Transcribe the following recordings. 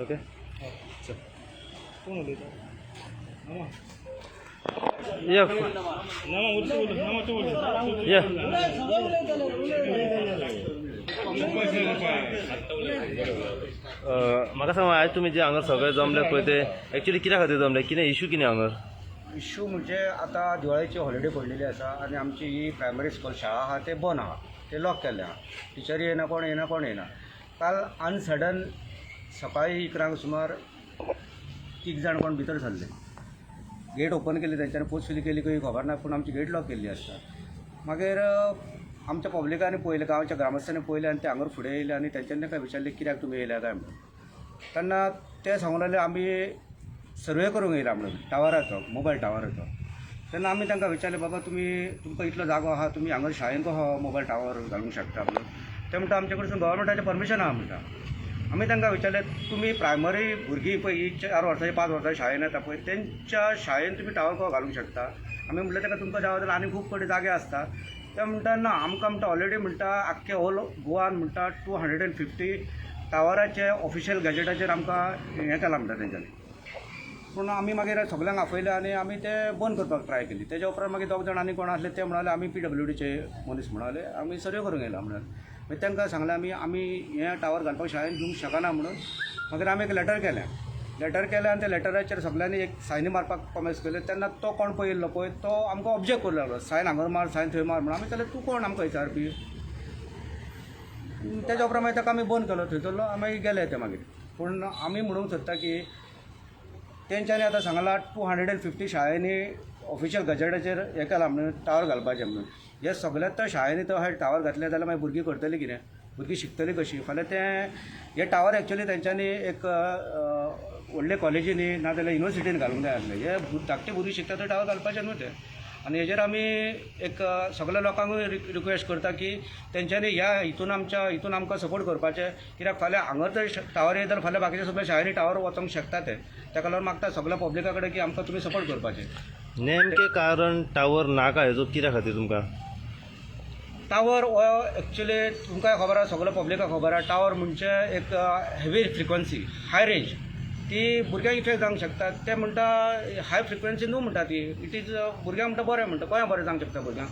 Okay. कोण उलयता? मामा. या. मामा, उलय उलय मामा, तूं उलय. या. म्हाका सांग, आयज तुमी जे हांगा सगळे जमले पळय, ते एक्चुली कित्या खातीर जमले? कितें इशू कितें हांगा? इश्यू म्हणजे आतां दिवाळेची हॉलिडे पडलेली आसा आनी आमची ही प्रायमरी स्कूल शाळा आहा ते बंद आहा, ते लॉक केल्ले आहा. टिचरी येयना, कोण येयना, कोण येयना. काल अनसडन सकाळी 11 सुमार तीग जाण कोण भितर सरले. गेट ओपन केली तेंच्यांनी, फोर्सफुली केली खंय खबर ना, पूण आमची गेट लॉक केल्ली आसता. मागीर आमच्या पब्लिकांनी पळयलें, गांवच्या ग्रामस्थांनी पळयलें आनी ते हांगर फुडें येयले आनी तेंच्यांनी तांकां विचारलें, कित्याक तुमी येयल्या काय म्हणून. तेन्ना ते सांगूंक लागले, आमी सर्वे करूंक येयला म्हणून टावराचो, मोबायल टावराचो. तेन्ना आमी तांकां विचारलें, बाबा तुमी, तुमकां इतलो जागो आहा, तुमी हांगा शाळेन कसो मोबायल टावर घालूंक शकता म्हणून. ते म्हणटा, आमचे कडसून गव्हर्मेंटाचें परमिशन आहा म्हणटा. आमी तांकां विचारलें, तुमी प्रायमरी भुरगीं पळय ही 4 वर्सांची, 5 वर्सांची शाळेन येता पळय, तेंच्या शाळेन तुमी टावर कसो घालूंक शकता? आमी म्हणलें ताका, तुमकां जाय जाल्यार आनी खूब कडेन जागे आसता. ते म्हणटा, ना, आमकां म्हणटा ऑलरेडी म्हणटा आख्खे होल गोवान म्हणटा 250 टावराचे ऑफिशियल गॅजेटाचेर आमकां हें केलां म्हणटा तेंच्यांनी. पूण आमी मागीर सगल्यांक आपयलें आनी आमी ते बंद करपाक ट्राय केली. तेज्या उपरांत मागीर दोग जाण आनी कोण आसले, ते म्हणाले, आमी पीडब्ल्यूडीचे मनीस म्हणाले, आमी सर्वे करूंक येयला म्हणून. मागीर तांकां सांगलें आमी, आमी हें टावर घालपाक शाळेन दिवंक शकना म्हणून. मागीर आमी एक लेटर केलें. लेटर केलें आनी त्या लेटराचेर सगल्यांनी एक सायनी मारपाक कॉमेस केले. तेन्ना तो कोण पळय येयल्लो पळय, तो आमकां ऑब्जेक्ट करूंक लागलो, सायन हांगर मार, सायन थंय मार म्हणून. आमी जाल्यार तूं कोण आमकां विचारपी? तेज्या उपरांत मागीर ताका आमी बंद केलो थंयसरलो, मागीर गेले ते मागीर. पूण आमी म्हणूंक सोदता की तेंच्यांनी आतां सांगलां, 250 शाळेंनी ऑफिशियल गजेटाचेर हें केलां म्हणून, टावर घालपाचें म्हणून. हे सगल्यात तर शाळेंनी तो हे टावर घातले जाल्यार मागीर भुरगीं करतलीं कितें? भुरगीं शिकतलीं कशीं फाल्यां तें? हे टावर एक्चुली तेंच्यांनी एक व्हडले कॉलेजींनी नाजाल्यार युनिवर्सिटीन घालूंक जाय आसले. हे धाकटे भुरगीं शिकता थंय टावर घालपाचें न्हू तें. आनी हेजेर आमी एक सगल्या लोकांकूय रिक्वेस्ट करता की तेंच्यांनी ह्या हितून, आमच्या हितून आमकां सपोर्ट करपाचें, कित्याक फाल्यां हांगा जर टावर येयत जाल्यार फाल्यां बाकीच्या सगल्या शाळांनी टावर वचोंक शकता ते. ताका लागून मागता सगल्या पब्लिका कडेन की आमकां तुमी सपोर्ट करपाचें. नेमकें कारण टावर नाका हेजो कित्या खातीर तुमकां? टावर हो एक्चुली तुमकांय खबर आसा, सगल्या पब्लिकाक खबर आसा. टावर म्हणजे एक हेवी फ्रिक्वन्सी, हाय रेंज, ती भुरग्यांक इफेक्ट जावंक शकता. ते म्हणटा हाय फ्रिक्वन्सी न्हू म्हणटा ती, it is भुरग्यांक म्हणटा बरें म्हणटा. कशें बरें जावंक शकता भुरग्यांक?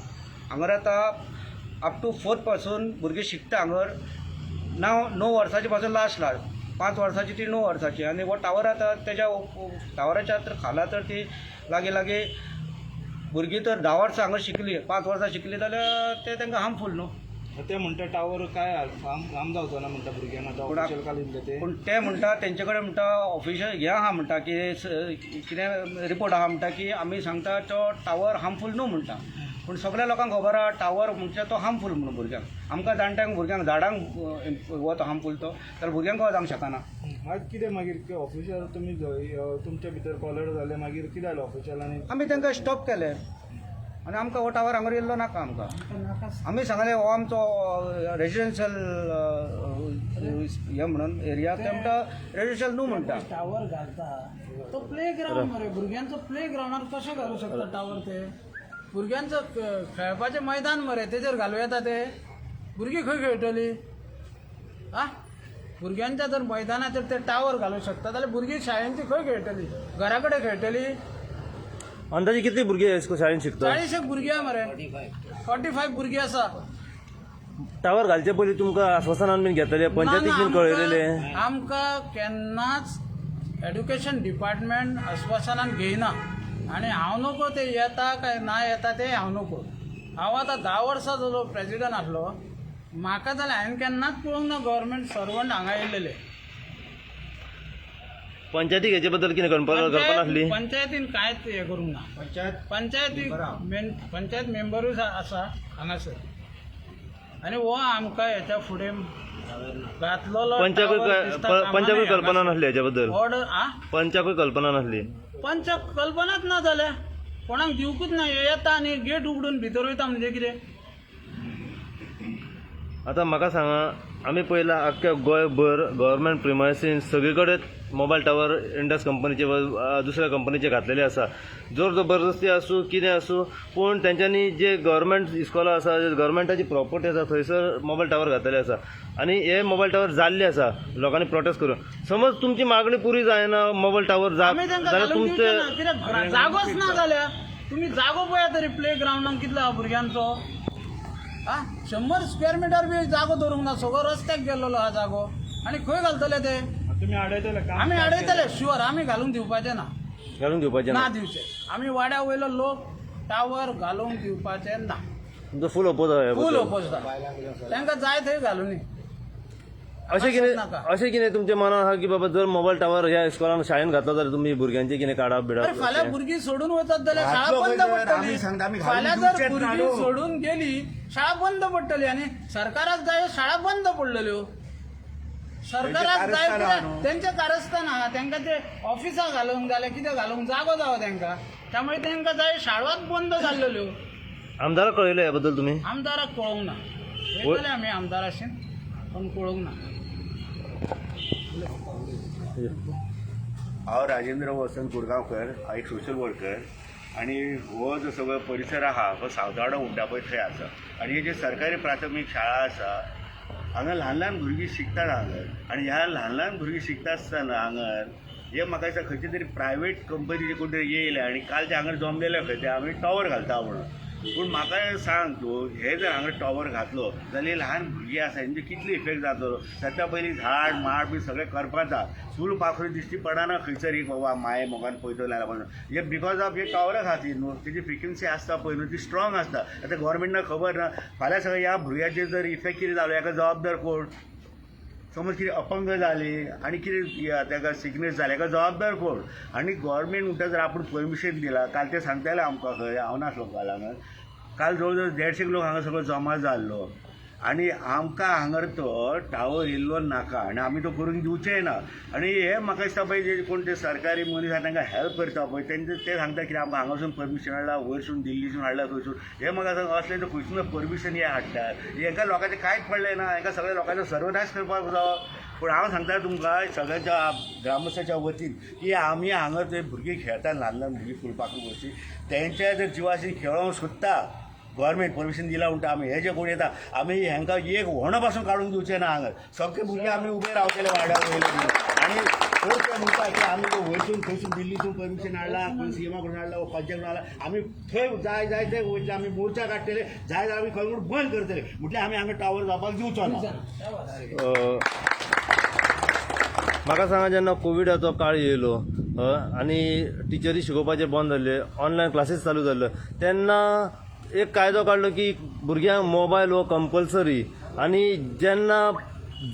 हांगर आतां अप टू फोर्थ पासून भुरगीं शिकता हांगर, 9 वर्सांचे पासून लास्ट लास्ट 5 वर्सांची ती 9 वर्सांची. आनी हो टावर आतां तेज्या टावराच्या तर खाला तर ती लागीं लागीं भुरगीं तर 10 वर्सां हांगा शिकली, 5 वर्सां शिकली जाल्यार ते तांकां हार्मफूल न्हू. ते म्हणटा टावर काय हार्म जावचो ना म्हणटा भुरग्यांक आतां. ऑफिशियल काल येयल्ले ते. पूण ते म्हणटा, तेंचे कडेन म्हणटा ऑफिशियल हें आहा म्हणटा की कितें रिपोर्ट आहा म्हणटा की आमी सांगता तो टावर हार्मफूल न्हू म्हणटा. पूण सगल्या लोकांक खबर आहा, टावर म्हणजे तो हार्मफूल म्हणून भुरग्यांक, आमकां जाणट्यांक, भुरग्यांक, झाडांक हो तो हार्मफूल तो जाल्यार भुरग्यांक कहो जावंक शकना? मागीर कितें मागीर ऑफिशियल तुमी तुमच्या भितर कॉलर जाले, मागीर कितें जालें ऑफिशियलांनी? आमी तांकां स्टॉप केले आनी आमकां हो टावर हांगा येयल्लो नाका आमकां. आमी सांगलें, हो आमचो रेजिडेन्शियल हें म्हणून एरिया. ते म्हणटा रेजिडेन्शियल न्हू म्हणटा. टावर घालता तो प्ले ग्राउंड मरे भुरग्यांचो. प्ले ग्राउंडार कशें घालूं शकता टावर ते? भुरग्यांचो खेळपाचें मैदान मरे, तेजेर घालूं येता ते? भुरगीं खंय खेळटली आ? भुरग्यांच्या जर मैदानाचेर ते टावर घालूं शकता जाल्यार भुरगीं शाळेंची खंय खेळटली? घरा कडेन खेळटली? अंदाजे कितली भुरगीं शाळेंत शिकता? 40 एक भुरगीं आहा मरे, 45 भुरगीं आसा. टावर घालचे पयलीं तुमकां आश्वासनान बीन घेतलेले, पंचायतीक बीन कळयलेले? आमकां केन्नाच एड्युकेशन डिपार्टमेंट आश्वासनान घेयना आनी हांव नको ते येता काय ना येता ते हांव नको. हांव आतां 10 वर्सां जालो प्रेजिडंट आसलो, म्हाका जाल्यार हांवें केन्नाच पळोवंक ना गव्हर्मेंट सर्वंट हांगा येयलेले. पंचायतीक हेचे बद्दल कितें कल्पना आसली? पंचायतीन कांयच हें करूंक ना. पंचायत पंचायती पंचायत मेंबरूच आसा हांगासर आनी हो आमकां हेच्या फुडें घातलेलो पंचाकूय tower दिसता कामा पंचाकूय नये. कल्पना नासली हेच्या बद्दल? ऑर्डर आ पंचाकूय कल्पना नासली? पंचाक कल्पनाच ना जाल्या, कोणाक दिवकूच ना. हे येता आनी गेट उगडून भितर वयता म्हणजे कितें? आतां म्हाका सांगा, आमी पळयला आख्ख्या गोंयभर गव्हर्मेंट प्रिमायसीन सगळी कडेन मोबायल टावर इंडस कंपनीचे वा दुसऱ्या कंपनीचे घातलेले आसा. जोर जबरदस्ती आसूं कितें आसूं, पूण तेंच्यांनी जे गव्हर्मेंट इस्कोलां आसा, गव्हर्मेंटाची प्रॉपर्टी आसा, थंयसर मोबायल टावर घातलेले आसा आनी हे मोबायल टावर जाल्ले आसा लोकांनी प्रोटेस्ट करून. समज तुमची मागणी पुरी जायना, मोबायल टावर आमी तांकां जाल्यार घालूंक तुमचे दिवचे ना, कित्याक जागोच ना जाल्यार तुमी जागो पळया तरी प्ले ग्रावंडान कितलो आहा भुरग्यांचो. आ 100 स्क्वेअर मिटर बी जागो दवरूंक ना, सगळो रस्त्याक गेल्लो आहा जागो. आनी खंय घालतले ते? तुमी आडयतले काम? आमी आडयतले शुअर, आमी घालूंक दिवपाचे ना. घालून दिवपाचे ना ना? दिवचे. आमी वाड्या वयलो लोक टावर घालूंक दिवपाचे ना. तुमचो फूल ओपोज आहा ह्या फूल बद्दल. ओपोज. तांकां जाय थंय घालुनी. अशें कितें नाका. अशें कितें तुमच्या मनान आहा की बाबा जर मोबायल टावर ह्या इस्कॉलान शाळेन घातलो जाल्यार तुमी भुरग्यांचे कितें काडप बिडप? अरे फाल्यां भुरगीं सोडून वचत जाल्यार शाळा घातलो बंद खंय तर, आमी पडटली. सांगता, आमी घालून फाल्यां जर दिवचेच ना भुरगीं न्हू. सोडून गेली, शाळा बंद पडटली. आनी सरकाराक जाय शाळा बंद पडलेल्यो. सरकाराक जाय कारस्थान आहा कित्याक न्हू. तेंचें कारस्थान आहा. तेंकां ते ऑफिसां घालूंक जाल्यार कितें घालूंक जागो जावो तेंकां, त्यामुळे तेंकां जाय शाळाच बंद जाल्लेल्यो. आमदाराक कळयलें ह्या बद्दल तुमी? आमदाराक कळोवंक ना. वयतले आमी आमदाराशी, पूण कळोवंक ना. हांव राजेंद्र वसंत कुडगांवकर, हांव एक सोशल वर्कर आनी हो जो सगळो परिसर आहा हो सावताडो म्हणटा पळय थंय आसा. आनी हे जे सरकारी प्राथमीक शाळा आसा हांगा ल्हान ल्हान भुरगीं शिकतात हांगर. आनी ह्या ल्हान ल्हान भुरगीं शिकता आसतना हांगर हे म्हाका दिसता खंयचे तरी प्रायवेट कंपनीचे कोण तरी येयले आनी काल ते हांगर जमलेले खंय ते आमी टॉवर घालता म्हणून. पूण म्हाका सांग तूं, हे जर हांगा टॉवर घातलो जाल्यार ल्हान भुरगीं आसा हेंचे कितलो इफेक्ट जातलो? सद्या पयलीं झाड माड बी सगळें करपाता, फूल पाखरू दिश्टी पडना खंयसर एक बाबा माये मोगान पळयतलो जाल्यार म्हणून. हे because of हे टॉवरा खातीर न्हू, तेजी फ्रिक्वन्सी आसता पळय न्हू, ती स्ट्रॉंग आसता. आतां गोवोरमेंटाक खबर ना, फाल्यां सगळें ह्या भुरग्याचेर जर इफेक्ट कितें जालो हेका जबाबदार कोण? समज कितें अपंग जाली आनी कितें ताका सिकनेस जालें, हेका जबाबदार कोण? आनी गोवोरमेंट म्हणटा जर आपूण परमिशन दिलां, काल ते सांगताले आमकां खंय, हांव नासलो काल हांगा. काल जवळ जवळ 150 लोक हांगा सगळो जमा जाल्लो आनी आमकां हांगर तो टावर येयल्लो नाका आनी आमी तो करून दिवचेय ना. आनी हे म्हाका दिसता पळय जे कोण ते सरकारी मनीस आहा तांकां हेल्प करता पळय तेंचे, ते सांगता कितें आमकां हांगासून परमिशन हाडला, वयरसून दिल्लीसून हाडला खंयसून. हे म्हाका सांग, असलें तर खंयसून परमिशन हे हाडटात? हेंकां लोकांचें कांयच पडलें ना, हेंकां सगळ्या लोकांचो सर्वनाश करपाक जावो. पूण हांव सांगता तुमकां सगळ्यांच्या ग्रामस्थाच्या वतीन की आमी हांगा ते भुरगीं खेळतात ल्हान ल्हान भुरगीं फुलपाखरू कशीं, तेंच्या जर जिवाशी खेळोंक सोदता गव्हर्मेंट परमिशन दिला म्हणटा आमी हे जे कोण येता आमी हेंकां एक व्हणो पासून काडून दिवचे ना. हांगा सगळे भुरगे आमी उबे रावतले वाड्या वयले. आनी खंय ते म्हणटा की आमी वयसून खंयसून दिल्लीसून परमिशन हाडला, खंय सीएमा कडून हाडला, पंचायत कडून हाडला, आमी थंय जाय जाय ते वयतले, आमी मोर्चा काडटले, जाय जाल्यार आमी खंय म्हूण बंद करतले, म्हटल्यार आमी हांगा टावर जावपाक दिवचो ना. म्हाका सांगा, जेन्ना कोविडाचो काळ येयलो आनी टिचरी शिकोवपाचें बंद जाल्ले, ऑनलायन क्लासीस चालू जाल्यो, तेन्ना एक कायदो काडलो की भुरग्यांक मोबायल हो कंपल्सरी. आनी जेन्ना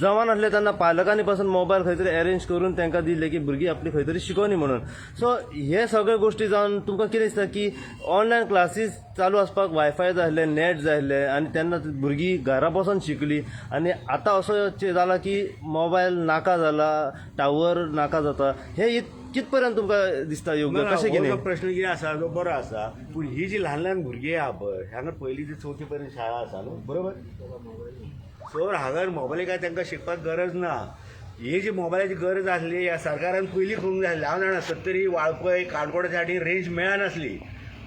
जमानासले तेन्ना पालकांनी पासून मोबायल खंय तरी अरेंज करून तांकां दिले की भुरगीं आपली खंय तरी शिकोवनी म्हणून. सो हे सगळे गोश्टी जावन तुमकां कितें दिसता की ऑनलायन क्लासीस चालू आसपाक वायफाय जाय आसलें, नॅट जाय आसलें, आनी तेन्ना भुरगीं घरा बसून शिकली. आनी आतां असो जाला की मोबायल नाका जाला, टावर नाका जाता, हे कित पर्यंत तुमकां दिसता योग्य? ना, कशें हो कितें जो प्रश्न कितें आसा तो बरो आसा, पूण ही जी ल्हान ल्हान भुरगीं आहा पळय हांगा पयलीं ते चवथी पर्यंत शाळा आसा न्हू, बरोबर? सो हांगा मोबायल काय तांकां शिकपाक गरज ना. ही जी मोबायलाची गरज आसली ह्या सरकारान पयलीं करूंक जाय आसली. हांव जाणा सत्तरी वाळपय काणकोणा सायडीन रेंज मेळनासली,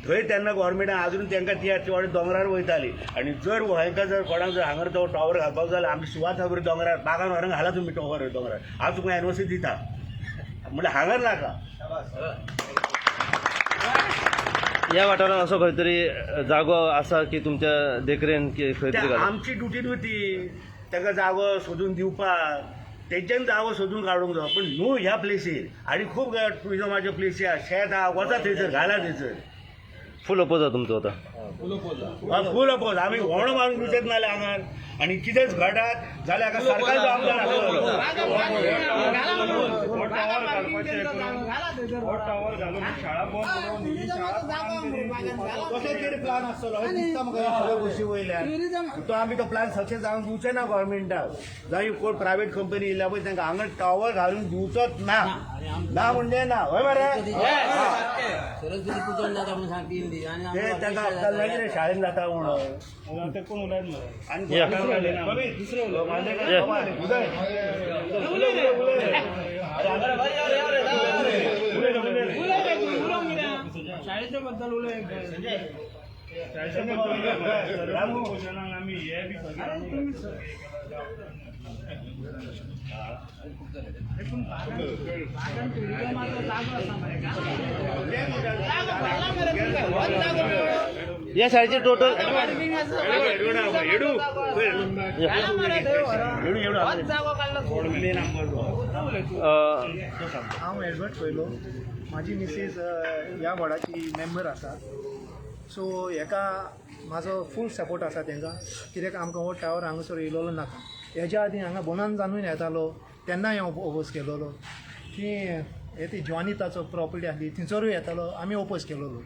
थंय तेन्ना गोवोरमेंटान आजून तांकां ती वाडे दोंगरार वयताली. आनी जर हेंकां जर कोणाक जर हांगा तो टॉवर घालपाक जाय जाल्यार आमी सुवात खबर दोंगरार बागान व्हरून घाला तुमी टॉवर दोंगरार, हांव तुमकां एनओसी दिता, म्हणल्यार हांगर नाका. ह्या वाठारांत असो खंय तरी जागो आसा की तुमच्या देखरेन की खंय तरी ते घाला? आमची ड्युटी न्हू ती ताका जागो सोदून दिवपाक, तेंच्यान जागो सोदून काडूंक जायो, पूण न्हू ह्या प्लेसीर. आनी खूब टुरिजमाच्यो प्लेसी आहा, शेत आहा, वचा थंयसर घाला थंयसर. फूल अपोज आहा तुमचो आतां? फूल अपोज. आमी व्होणो मारून दिवचेच ना हांगार. आनी कितेंच घटात जाल्यार हाका सरकार जबाबदार आसतलो. हो टावर घालून शाळा बंद उडोवन ही शाळा कसो तरी प्लान आसतलो हें दिसता म्हाका ह्या सगळ्या गोश्टी वयल्यान. तो आमी तो प्लान सक्सेस जावन दिवचे ना गव्हर्मेंटाक. जावं कोण प्रायवेट कंपनी येयल्या पळय तांकां हांगा टावर घालून दिवचोच ना, ना म्हणजे ना. हय मरे, ते तांकां अक्कल ना कितें शाळेन जाता म्हणून. ते कोण उलयत मरे? आनी या. दुसरे उलय. या. उदय उलय उलय उलय. शाळेच्या बद्दल उलय. आमी हे बी या शाळेची टोटल हांव एडवर्ड कोयलो, म्हाजी मिसीस ह्या वॉर्डाची मेंबर आसा. सो हेका म्हाजो फूल सपोर्ट आसा तेंकां, कित्याक आमकां हो टावर हांगासर येयलेलो नाका. हेज्या आदीं हांगा बोनान येतालो तेन्नाय हांव ओपोज केलोलो की हे ती जॉनिताचो प्रॉपर्टी आसली थंयसरूय येतालो, आमी ओपोज केलोलो.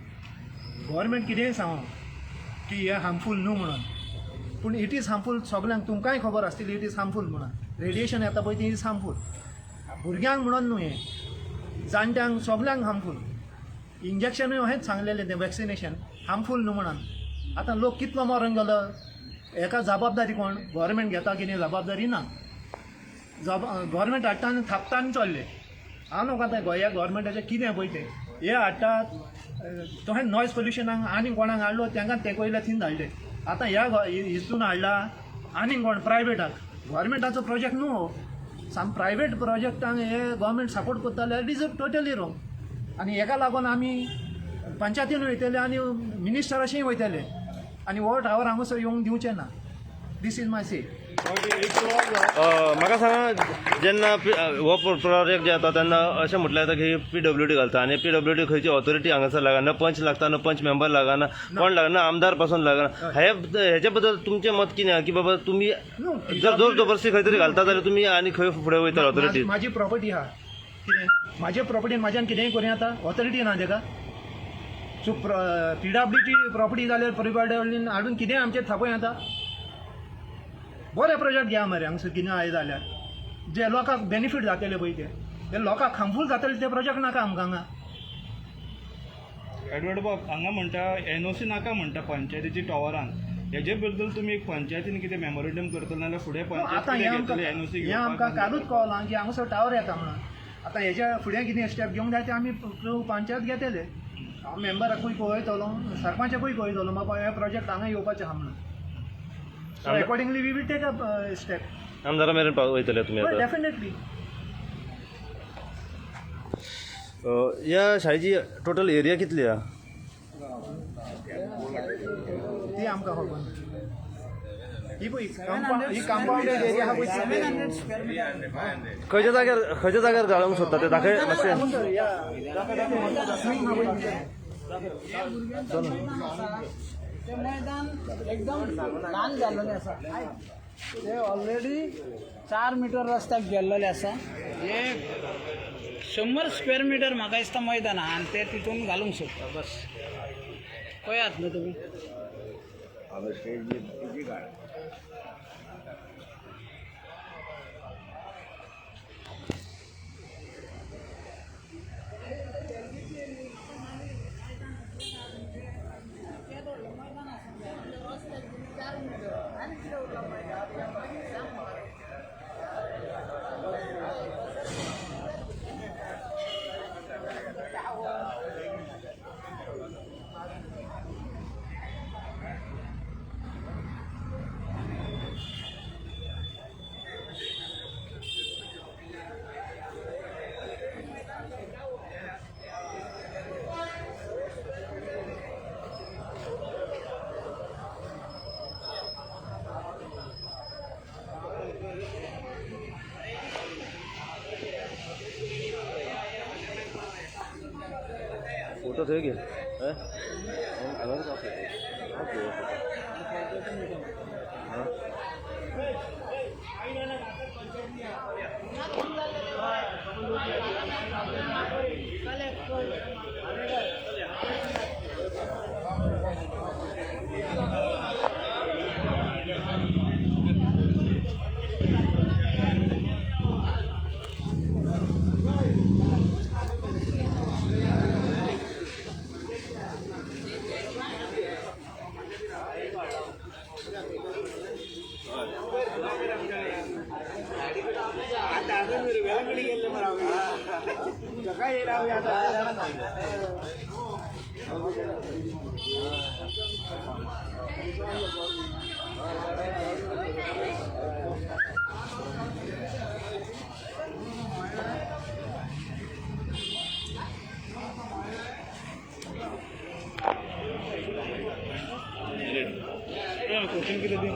गव्हर्मेंट कितेंय सांगो की हें हार्मफूल न्हू म्हणून, पूण it is harmful. सगल्यांक तुमकांय खबर आसतली it is harmful म्हणून. रेडिएशन येता पळय ती is harmful, भुरग्यांक म्हणून न्हू, हें जाणट्यांक सगल्यांक हार्मफूल. इंजेक्शनूय अशेंच सांगलेलें तें वॅक्सिनेशन हार्मफूल न्हू म्हणून. आतां लोक कितलो मरोन गेलो, हेका जबाबदारी कोण? गव्हर्मेंट घेता कितें जबाबदारी ना. गव्हर्मेंट हाडटा आनी थापता आनी चल्ले. हांव न्हू आतां ह्या गव्हर्मेंटाचें कितें पळय तें हे हाडटात. तशें नॉयज पोल्युशनाक आनी कोणाक हाडलो तांकां तेंकयले थिंग धाडले. आतां ह्या हितून हाडला आनी कोण प्रायवेटाक. गव्हर्मेंटाचो प्रोजेक्ट न्हू हो, साम प्रायवेट प्रोजेक्टांक हे गव्हर्मेंट सपोर्ट करता जाल्यार it is totally wrong. आनी हेका लागून आमी पंचायतीन वयतले आनी मिनिस्टराशीय वयतले आनी हो टावर हांगासर येवंक दिवचें ना. This is my से. म्हाका सांगा, जेन्ना हो प्रोजेक्ट जे जाता तेन्ना अशें म्हटलें जाता की पीडब्ल्यूडी घालता आनी पीडब्ल्यूडी खंयची ऑथॉरिटी हांगासर लागना, पंच लागता ना, पंच मेंबर लागना, कोण लागना, आमदार पासून लागना. हेच्या बद्दल तुमचें मत कितें आहा की बाबा तुमी जर जोर जबरदस्ती खंय तरी घालता जाल्यार तुमी आनी खंय फुडें वयता ऑथॉरिटी? म्हाजी प्रॉपर्टी आहा कितें, म्हाजे प्रॉपर्टीन म्हाज्यान कितेंय करूं येता, ऑथॉरिटी ना तेका. सो पीडब्ल्यूडी प्रॉपर्टी जाल्यार पीडब्ल्यूडीन हाडून कितेंय आमचें थापोवं येता. बरे प्रोजेक्ट घ्या मरे हांगसर कितें आहा जाल्यार जे लोकांक बेनिफीट जातले पळय ते लोकांक हार्मफूल जातले ते प्रोजेक्ट नाका आमकां हांगा. एडवर्ड बाब हांगा म्हणटा एनओसी नाका म्हणटा पंचायतीची टॉवरान, हेजे बद्दल तुमी एक पंचायतीन कितें मेमोरेंडम करतले नाल्यार फुडें आतां पंचायत कितें एनओसी? हें आमकां कालूच कळ्ळां की हांगासर टावर येता म्हणून. आतां हेज्या फुडें कितें स्टेप घेवंक जाय ते आमी पंचायत घेतले. हांव मेंबराकूय कळयतलो, सरपंचाकूय कळयतलो बाबा हे प्रोजेक्ट हांगा येवपाचें आहा म्हणून. So accordingly we will take a step. आमदारा मेरेन वयतले तुमी आतां? डेफिनेटली. ह्या शाळेची टोटल एरिया कितली आहा ती आमकां खबर ना. ही पळय ही कंपाउंडेड एरिया आहा पळय, खंयच्या जाग्यार खंयच्या जाग्यार घालूंक सोदता ते दाखय मातशें. ते मैदान एकदम ल्हान जाल्लेलें आसा, ते ऑलरेडी 4 मिटर रस्त्याक गेल्लेले आसा. हे 100 स्क्वेअर मिटर म्हाका दिसता मैदान आहा आनी ते तितून घालूंक सोदता. बस पळयात न्हू तुमी. फोटो थंय घे. क्वेश्चन कितें दी.